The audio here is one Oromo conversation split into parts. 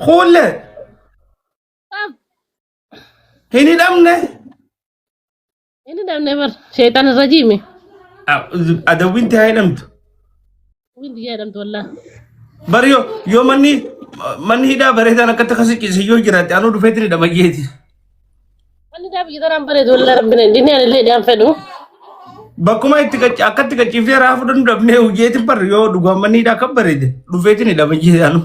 Kuullee hin hidhamne. Hin hidhamne bar. Sheexan irra jiime. Adawwiin ta'ee hidhamtu. Windi jedhamtu wallah. Bari yoo manni hidhaa bareedaan akkatti akkas ciise yoo jiraate anuu dhufeetiin hidhama jeeti. Manni hidhaa biyya tanaan bareedu wallah rabbina inni ani illee hidhaan fedhu. Bakkuma itti akkatti qaccifnee raafuu danda'amnee hojjeetiin barri yoo dhugaan manni hidhaa akka bareede dhufeetiin hidhama jeeti anuu.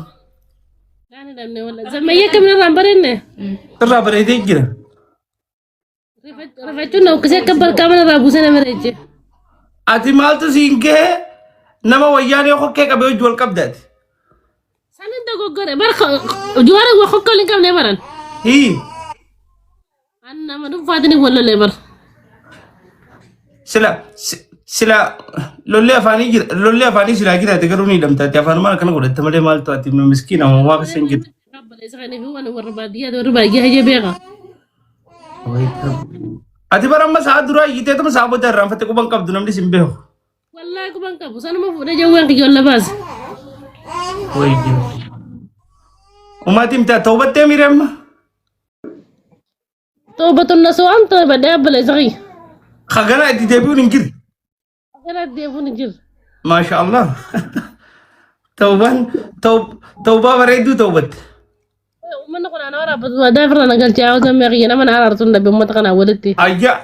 Naan hidhamne wallah. Zammayyee akkamiin irraan bareedne? Irraa bareedee jira. Rifachuun na uffisee akka balqaa mana irraa buusee nama reeche. Ati maaltu siin gahee nama wayyaanee hokkee qabee hojii wal qabdaati. Sanin dogoggore bar juwaara wa hokkoo hin qabne baran. Hii An nama dhuunfaatiin wal lolee bar. sila sila lollee afaanii jira lollee afaanii silaa jiraate garuu ni hidhamtaati afaanumaan akkana godhatte malee maaltu ati miskiina waa keessa hin jirtu. Obboleessa kana fi waan warra baadiyyaa warra baadiyyaa hayyee beeka. Ati bara amma sa'a duraa iyyiteetuma sa'a booda irraanfatte quban qabdu namni sin beeku. Wallaahi quban qabu sanuma fuudhee jawween kiyya olla baase. Wayyo. Ummati himtaa tawbattee miire amma? Toobatun nasu'aan toobadhee obboleessa kiyya. Hagana itti deebi'uun hin jiru. Gara deemuun hin jiru. Maasha Allah. Tawbaan tawbaa bareedduu tawbatte. Uummanni kun ana waraabatu waadaa ofirra na galchee hawaasa meeqiyya nama na araarsu hin dhabe uummata kanaa walitti. Ayya.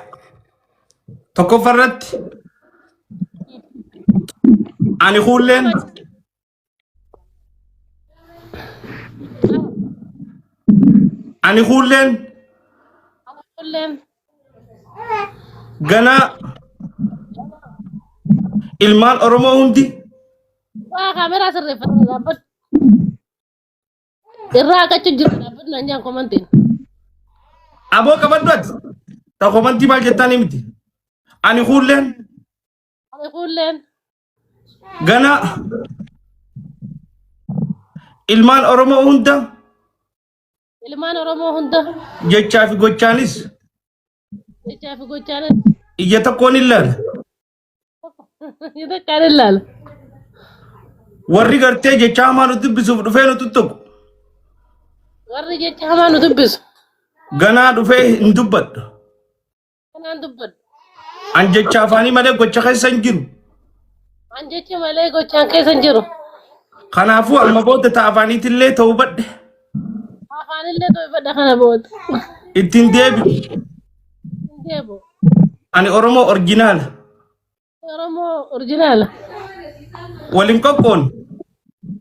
Tokkoffaa irratti ani kuulleen Ani kuulleen Kuulleen ganaa ilmaan Oromoo hundi waa kaameraa sirreeffadhu dhaabbadhu. Irraa haqachuu jira dhaabbadhu naan jaan komantiin. Aboo qabadhu ati. Ta komantii maal jettaan himti. Ani kuulleen Ani kuulleen Gana ilmaan Oromoo hunda ilmaan Oromoo hunda jechaa fi gochaanis jechaa fi gochaanis ija tokkoon ilaala. ija tokkoon ilaala. Warri gartee jecha hamaa nu dubbisuuf dhufee nu tuttuqu Warri jecha hamaa nu dubbisu ganaa dhufee hin dubbadhu. Kanaan dubbadhu. An jecha afaanii malee gocha keessa hin jiru. An jecha malee gochaan keessa hin jiru. Kanaafuu amma booda ta'a afaaniitillee ta'uu badhe Afaanillee ta'uu kana booda. ittiin deebi'u. Hin deebi'u. Ani Oromoo orjinaala. Oromoo orjinaala. Waliin qoqqoon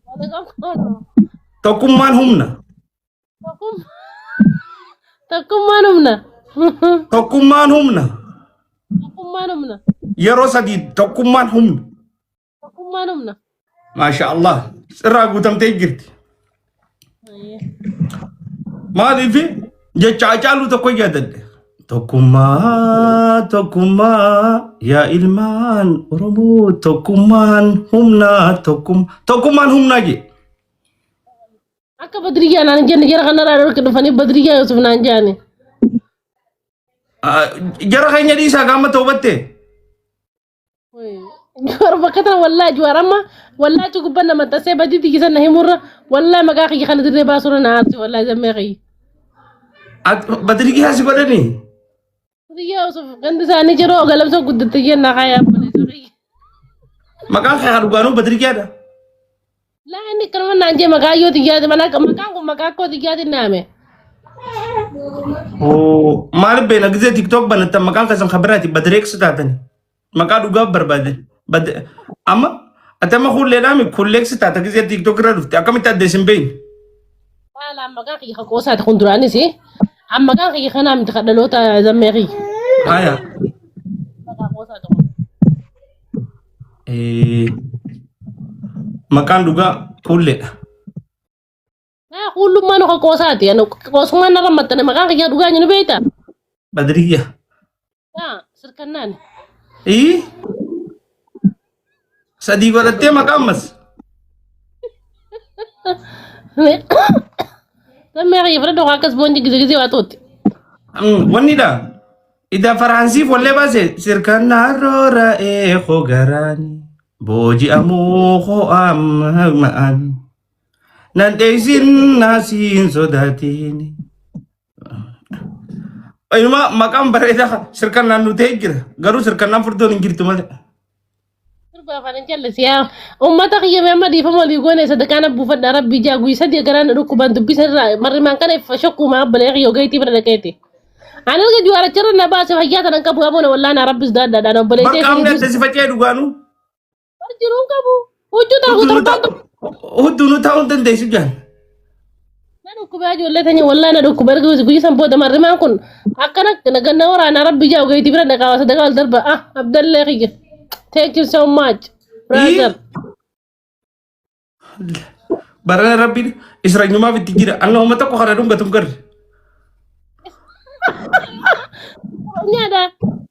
Waliin qoqqoonu. tokkummaan humna. Tokkummaan humna. Tokkummaan humna. Tokkummaan humna. Yeroo sadii tokkummaan humna. Tokkummaan humna. Maasha Allah. Sirraa guutamtee jirti. Maaliif jecha Hacaaluu tokko yaadadhe. Tokkummaa tokkummaa yaa ilmaan Oromoo tokkummaan humnaa tokkummaan humnaa jee. Akka Badriyyaa naan hin jenne jara kanarraa dhorki dhufanii Badriyyaa Yusuf naan jedhani. Jara keenya dhiisaa gaama toobatte. Juwaar bakka tana wallaahi juwaar amma wallaahi achi gubbaan nama maxxansee badii tiyyisan na himurra wallaahi maqaa kiyya kana dirree baasurra na aarsi wallaahi zammee kiyya. Badriyyaa si godhanii. Badriyyaa Yusuf gandi isaanii jiru galamsoo guddatte jennaa kaayaa obboleessa kiyya. Maqaan kee haa dhugaanuu Badriyyaadha. Laa inni akkanuma naan jee maqaa yoo xiyyaati maqaan kun maqaa koo xiyyaati naame. Oo maal beena gisee TikTok banattan maqaan keessan kan biraati Badreeksi taatani. Maqaa dhugaa barbaadan. Amma ati amma kulleedhaami kulleeksi taata gisee TikTok irra dhufte akkamitti adda isin beeyne. Laa maqaan kiyya kan qoosaati kun duraanis amma maqaan kiyya kanaa miti kan dhaloota zammee kiyya. Haya. Maqaa qoosaati kun. Maqaan dhugaa kuulleedha. Naa kuullummaan kan qoosaati. Ani qoosummaan narra maxxane maqaan kiyya dhugaa ni beekta. Badriyya. Naa sirkannaan. Ii. Sadii godhattee maqaa ammas. Zammee kiyya fudhadhu akkas boonji gize gize waa tuutti. Wanni dha. Ida Faransiif wallee baase sirkannaa roora'ee koo garaani booji'amuu koo amma ma'aani. Nan dheessin naasiin sodaatiin. Inuma maqaan bareedaa sirkannaan nu ta'e jira. Garuu sirkannaan furdoon hin jirtu malee. Sirba afaan hin jallisi yaa ummata kiyya mee amma dhiifama walii goone sadaqaan abbuufadha rabbi jaa guyya sadii garaan na dhukkuban dubbisa irraa marrimaan kana iffa shakkuuma abbalee kiyya ogeettii bira dhaqeeti. Ani erga juwaaracharra na baase fayyaa tanan qabu aboona wallaa naa rabbis daadhaadhaan obboleettii Bakka amni adda si faca'ee dhugaanu. Jiruun qabu. Huccuu ta'u torbaan tokko. Hudduu nu ta'uu hin dandeessu jaan. Na dhukkubaa ijoollee teenya wallaa na dhukkuba erga guyya san booda marrimaan kun akkana ganna waraanaa rabbi jaa ogeettii bira dhaqaa sadaqaa wal darba ah abdallee kiyya. Thank you so much brother. Barana rabbiin israanyumaaf itti jira. Anna uummata tokko kana dhungatu hin garre. Nyaadha.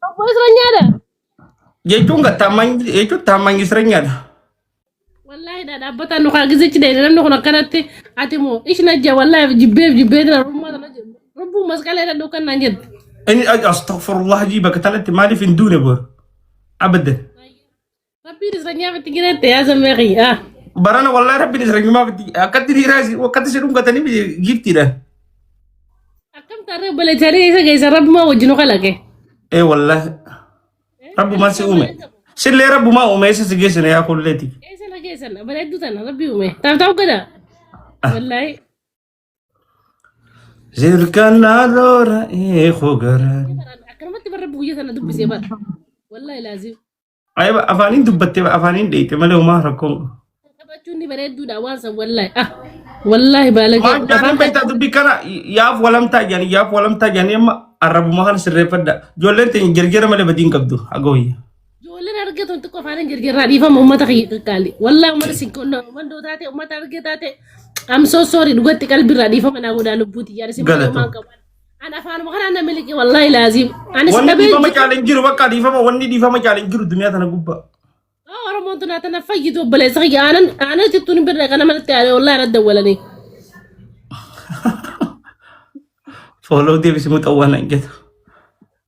Obbo Isra nyaadha. Jechuun gaa taammaany jechuun taammaany israanyaadha. Wallaahi dha dhaabbataan nu kaa gizichi dheedhe namni kun akkanatti ati moo ishna jaa wallaahi jibbeef jibbee tana rummaa tana jedhu rubbuu masqalee dha dhukan naan jette. Inni astaghfirullah jii bakka tanatti maaliif hin duune boor? Abadan. Rabbiin isranyaaf itti jirette yaa zammee kiyya. Barana wallahi rabbiin israanyumaaf itti akkatti dhiiraa akkatti si dhungatanii giiftiidhaan. Akkam taarree obboleettii isa geessa rabbumaa wajjin nu kalaqe. Ee wallahi rabbumaa si uume. Sillee rabbumaa uume eessa si geessine yaa kulleeti. Eessa na geessan bareedduu tana rabbi uume. Taaf taaf gada. Wallaahi. Zirkannaa loora eekoo garaan. Akkanumatti barra guyyaa sana dubbisee bara. Wallaahi laazim. Ayba afaaniin dubbattee afaaniin dheeyte malee homaa rakkoon. Taphachuun ni bareedduudha waan san wallaahi. Ah wallaahi baalagee. Waan jaaniin beektaa dubbii kana yaaf walamtaa jaanii yaaf walamtaa jaanii amma arrabuma kana sirreeffadha. Ijoolleen teenya jarjara malee badii hin qabdu hagooyya. Ijoolleen argatu xiqqoo afaan hin jirjirraa dhiifama uummata kiyya qaqqaali. Wallaahi uummata sin mandoo taate uummata argee taate I'm so sorry dhugatti qalbirraa dhiifama naa godhaa lubbuuti yaada sin malee Galatoom. homaan qabu. An afaanuma kanaan na miliqe wallaahi laaziim. Anis Wanni dhabee dhiifama caale hin jiru bakka dhiifama wanni dhiifama caale hin jiru duniyaa tana gubbaa. Oromoon tun tana fayyitu obboleessa kiyya aanan aanan sittuun hin birre kana manatti aane wallaahi irratti dawwalanii. Fooloo deebisi muxawwaan hin jedhu.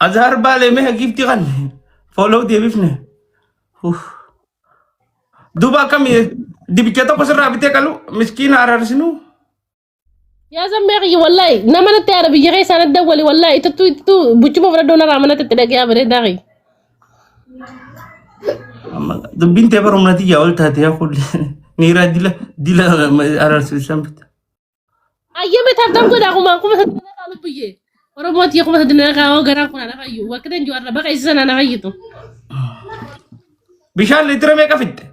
Azhaar baalee mee giiftii kan fooloo deebifne. Duuba akkamii dibicha tokko sirraa bitee qalu miskiina araarsinu. Yaa zammee kiyya wallaahi nama natti aara biyya keessaa natti dawwali wallaahi ituttuu ituttuu buchuma fudhadhoo narraa manatti itti dhagee bareedaa kiyya. Amma dubbiin tee barumna tiyyaa ol taate yaa kulli niiraa dila dila araarsiisan bita. Ayyame taaf godhaa kumaan 3000 na qaalu biyye. Oromoo tiyya 3000 na qaawoo garaan kun ana fayyu wakti hin jiru baqa isa sana ana fayyitu. Bishaan liitira meeqa fixxe?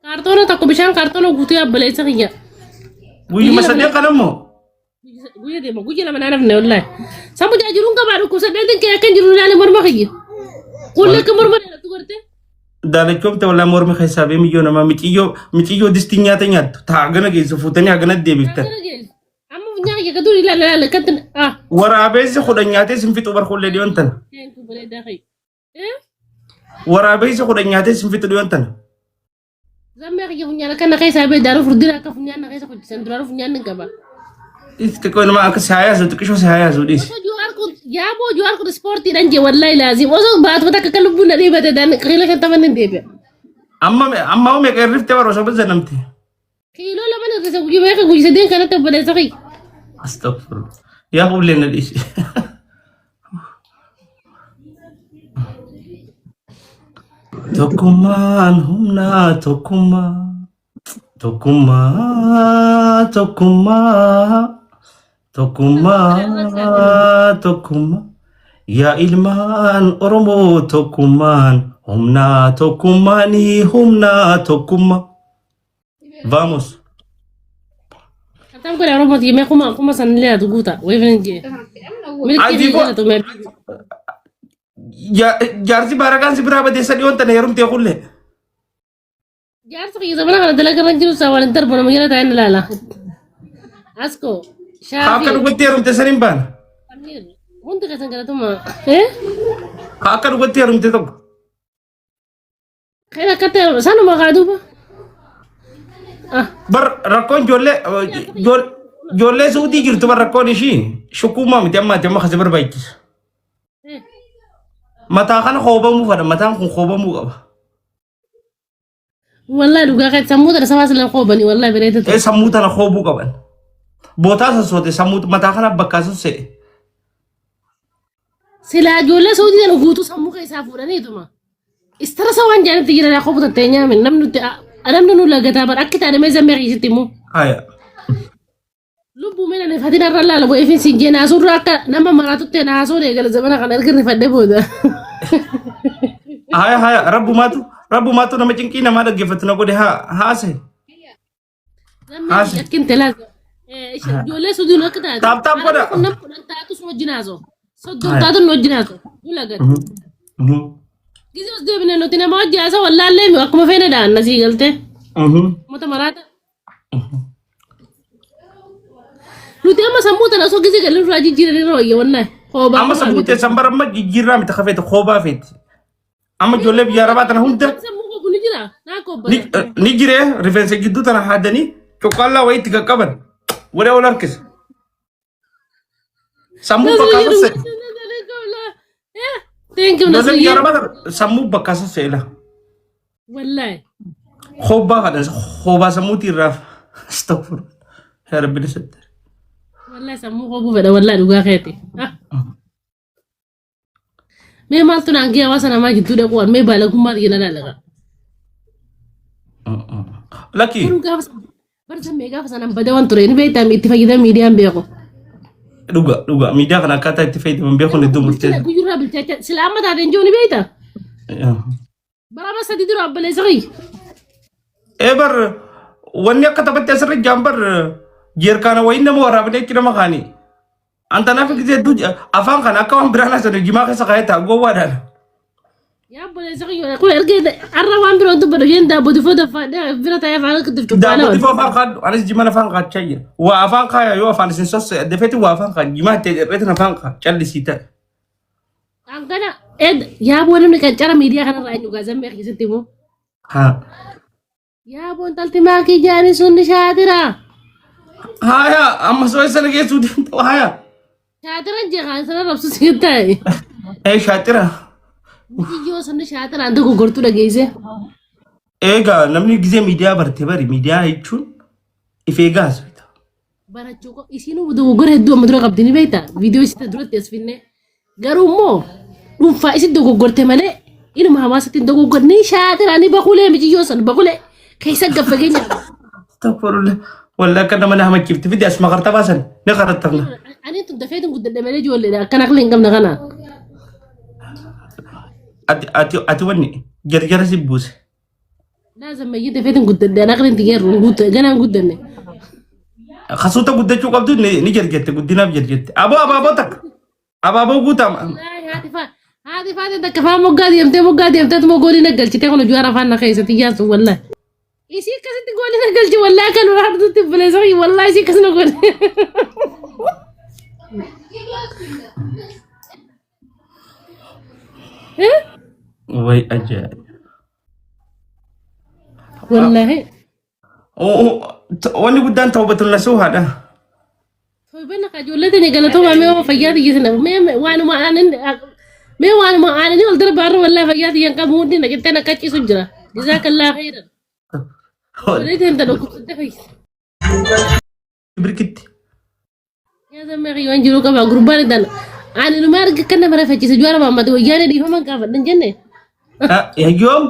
Kaartoona tokko bishaan kaartoona guutuu yaabboleessa kiyya. Guyyuma sadeen kan ammoo Guyya deema guyya lama naan hafne wallaahi. Sammuu jaajiruun qabaa dhukkubsadheetiin kee akka hin jiru ilaali morma kiyya. Kuullee akka morma dheeratu gorte. Daalachoomte wallaahi mormi keessaa bee miyyoo namaa miciyyoo miciyyoo distii nyaata nyaattu taa hagana geessu fuutanii hagana deebiftan. Amma funyaan kiyya gadu ilaali ilaali akkatti ah. Waraabeessi kudhan nyaatee sin fixu barkullee dhiyoon tana. Thank you bareedaa kiyya. Eh? Waraabeessi kudhan nyaatee sin fixu dhiyoon tana. Zammee kiyya funyaan akka na keessaa bee daaruu furdina akka funyaan na keessa hojjetan duraanuu funyaan ni qaba. Xiqqoo nama akka si haa yaasu xiqqishoo si haa yaasu dhiisi. Osoo Jawaar kun yaaboo Jawaar kun ispoortiidhaan jee wallaahi laazim osoo baatuma takka akka lubbuun na dhiibate daan kiiloo shantaman hin deebi'a. Amma amma hoo meeqa hirriftee bara osoo bazzanamte. Kiiloo lama hir'ise guyyaa meeqa guyyaa sadeen kanatti obboleessa kiyya. Astagfirullah. Yaa hullee na dhiisi. Tokkummaan humnaa tokkummaa tokkummaa tokkummaa tokkummaa tokkummaa yaa ilmaan Oromoo tokkummaan humnaa tokkummaanii humnaa tokkummaa. Vamos. Atam godha Oromoo tiimee kuma kuma sanillee atu guuta wayii jee. Milkii Ati fi ko- galatu mee. Jaarsi baarakaan si biraa badeessa dhiyoon tana heerumtee kullee. Jaarsi kiyya zamana kana dalaga irra jiru isaa waan darbu nama jala taa'ee ilaala. Asko Akka shaafii dhugatti heerumte san hin baana. Amiir hundi keessan galatuma. Eh? Akka dhugatti heerumte tokko. Kan akkatti sanuma kaa duuba. Ah, Bar rakkoon ijoollee ijoollee suutii jirtu bar rakkoon ishii shukkuummaa miti ammaati amma kasi barbaachisa. eh. Mataa kana hoobamuu fadha mataan kun hoobamuu qaba. Wallahi dhugaa kan sammuu tana sabaa sila koobani wallahi bareeda Ee ta'e. sammuu tana koobuu qaban. Bootaa sossoote sammuu mataa kana bakkaa sosse'e. Silaa ijoollee suutii tana guutuu sammuu keessaa fuudhaniituma. Istarasa waan jaanitti jira yaa koobuu tattee nyaamin namni nuti namni nu lagataa bara akki taane mee zammee keessatti immoo. Haya. Lubbuu mee nani fatina irra laala bo'ee fi siin jee naasuurra akka nama maraatutti naasuun eegala zamana kana erga rifadhee booda. Haya haya rabbumaatu rabbumaatu nama cinqii namaa dhaggeeffatu na godhe haa haase. Namni Haase. akkin telaa. Ijoollee suduun akka taate. Taap taap godha. Kun nama 10 taatu sun wajjin haasoo. 30 taatu nu wajjin haasoo. Nu lagata. Gizee os deebine nuti nama wajjin haasoo wallaallee akkuma feene dhaan asii galtee. Uummata maraata. Nuti amma sammuu tana osoo gizee galii irraa jijjiiran irra wayya wallaahi. Koobaa Amma sammuu teessan bara amma jijjiirraa miti kafeeti koobaa feeti. Amma ijoollee biyya arabaa tana hunda Sammuu koobu ni jira. Naa ni koobbata. ni jiree rifeensa gidduu tana haadanii cuqqaallaa wayiitti qaqqaban. Godhee ol harkisa. Sammuu bakkaa sosse'e. Thank you Ijoollee biyya Nasriyyee. arabaa tana sammuu bakkaa sosse'e. Wallaahi. Koobaa kadhan koobaa sammuutii irraa astagfirullah. Yaa Rabbi na sattar. Wallaahi sammuu koobuu fedha wallaahi dhugaa keeti. Ah. Mee maaltu naan gee hawaasa namaa jidduu dhaquu mee baalagummaa xiyya na laalaqa. Lakki Garuu gaafa sana bara sammee gaafa sanaan bada waan ture ni beektaa itti fayyadama miidiyaan beeku. Dhuga dhuga miidiyaa kana akkaataa itti fayyadaman beekuun iddoo murteessa. Guyyurraa bilchaacha sila amma taateen jiru ni beektaa. Bara amma 3 dura obboleessa kiyya. Ee bar wanni akka taphatti asirra jaan bar jeerkaana wayiin nama waraabnee achi nama kaanii. Antanaaf gisee hedduu afaan kana akka waan biraan haasa'u jimaa keessa kaa'ee ta'a gowwaadhaan. Yaa obboleessa kiyya kun erga har'a waan biroon dubbadhu isheen daabboo difoo daffaadhee bira taa'ee afaan akka diftu faana Daabboo difoo afaan kaadhu anis jimaan afaan kaachaa jira. Waa afaan kaaya yoo afaan isin sosse addafeeti waa afaan kaa jimaa itti dheetin afaan kaa callisii ta'e. Hangana ed yaa boo namni qancara miidiyaa kanarraa eenyu gaa zammee keessatti immoo. Haa. Yaa boo intalti maakii jaanii sun ni shaatira. Haaya amma soo isa geessuu deemtu haaya. Shaatira jee kaan sana rabsu si ta'e. Ee shaatira. Biyyoo sun ni shaatira anta gogortuu dhageesse. Eegaa namni gizee miidiyaa barte bari miidiyaa jechuun if eegaa haasofta. Barachuu qo isiinuu dogoggora hedduu amma dura qabdi ni beektaa viidiyoo isii duratti as finne garuu immoo dhuunfaa isin dogoggorte malee inuma hawaasatti hin dogoggorre ni shaatira ni bakulee mijiyyoo san bakulee keessa gad fageenya. Astagfirullah. Wallah akka nama na hamachiifti fidi asuma kartabaa san ni karattabna. Ani tun dafeetin guddadhe malee ijoolleedha akkana akli hin qabne kana. Ati ati ati wanni jarjara si buuse. Laazim mayyii dafeetin guddadhe an aqliin tiyyeerru hin guutte ganaan guddanne. Kasuuta guddachuu qabdu ni jarjette guddinaaf jarjette. Aboo abaaboo takka abaaboo guutama. Haati faa haati faa takka faa moggaa deemtee moggaa deemtee tuma goolii na galchitee kun juwaara afaan na keessa tiyyaan sun wallahi. Isii akkasitti goolii na galchi wallahi akka nurraa hartutti buleessa wallahi isii akkasuma godhe. Way ajaa'iba. Wallahi. Wanni guddaan tawbatul nasuuhaadha. Torbana ka ijoollee teenya galatoomaa mee waan fayyaa tiyya sana mee waanuma aanan mee waanuma aananii ol darbaa irra wallahi fayyaa tiyya hin qabu hundi na qixxeen akka ciisu jira. Jazaakallaa khairan. Ijoollee teenya dhukkubsatte fayyisa. Birkitti. Yaa zammee waan jiru qaba gurbaan idan ani numa arga kan nama rafachiise Jawaar Mahammad wayyaanee dhiifama hin gaafadhan jenne. Yoom?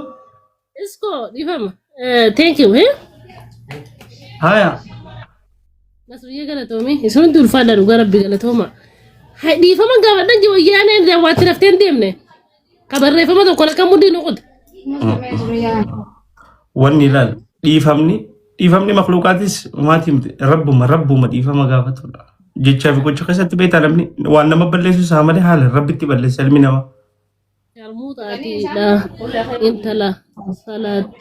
Isko dhiifama. Thank you. Eh? Haya. Nasriyya galatoomi. Isin hundi ulfaadha dhugaa rabbi galatooma. Dhiifama gaafadhan je wayyaanee daawwaatti raftee hin deemne. Ka barreeffama tokko lakka mudii nu kuta. Wanni ilaal dhiifamni dhiifamni makluuqaatis maatii miti rabbuma rabbuma dhiifama gaafatudha. Jechaa fi gocha keessatti beektaa namni waan nama balleessu isaa malee haala rabbitti balleessa ilmi namaa. Sharmuuxaatiidha intala salaatti.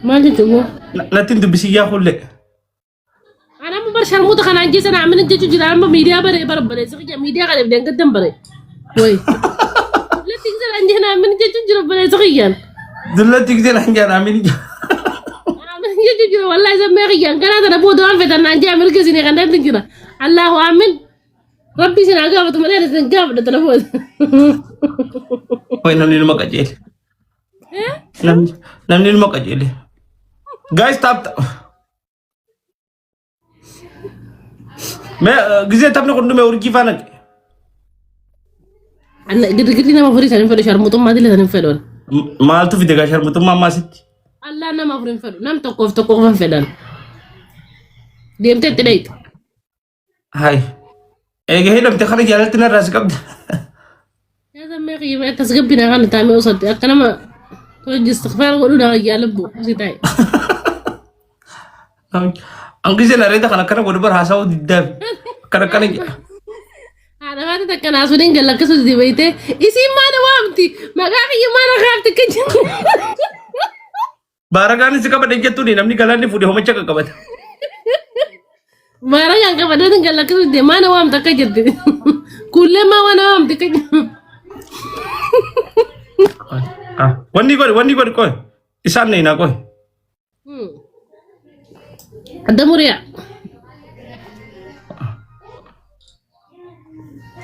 Maal jechuun? Natti hin dubbisin yaa hullee. Ana amma bar sharmuuta kanaan jecha na amina jechu jira amma miidiyaa bare bara bare siqija miidiyaa kana ibideen gaddan bare. Way. Dullatti gisee naan jee na amina jechu jira bare siqijaan. Dullatti gisee naan jaan amin. Amina jechu jira wallahi zammee kiyyaan kanaa tana booda waan fetan naan jee amirga isinii kan dantin jira. Allahu amin. Rabbi isin haa gaafatu malee ani isin gaafadha tana booda. Way namni numa qajeele. Namni namni ilma qajeele. Guys tap. Mee gisee taphni kun dhume urjii faana. Girgirri nama afurii san hin fedhu sharmuxummaa dila san hin fedhu. Maaltu fide gaa sharmuxummaa ammaa sitti? Allaa nama afurii hin fedhu. Nam tokkoof tokko qofa hin fedhan. Deemtee itti dhayxa. Hai. Eega hidhamte kana jaalalti narraa si qabda. Yaa zammee kiyya mee tasgabbii naa kana taamee osatti akka nama hojii istighfaar godhu naa wayyaa lubbu si taa'e. Angiseen areeda kana akkana godhu bara haasa'uu diddaaf. Akkana akkana jedha. Haadha faati takka naa suniin galla akkasuma dibaytee isiin maana waamti maqaa kiyya maana kaafti akka jiru. Baaragaan si qabadhe jettuuni namni galaanni fuudhe homacha qaqqabata. Baaragaan qabadhee galla akkasuma dibaytee maana waamti akka jirti. Kuullee maa waan waamti akka jirti. Wanni godhi wanni godhi qoy isaan neenaa qoy. Adda muriyaa.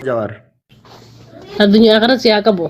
Jawaar. Addunyaa kana si haa qabu.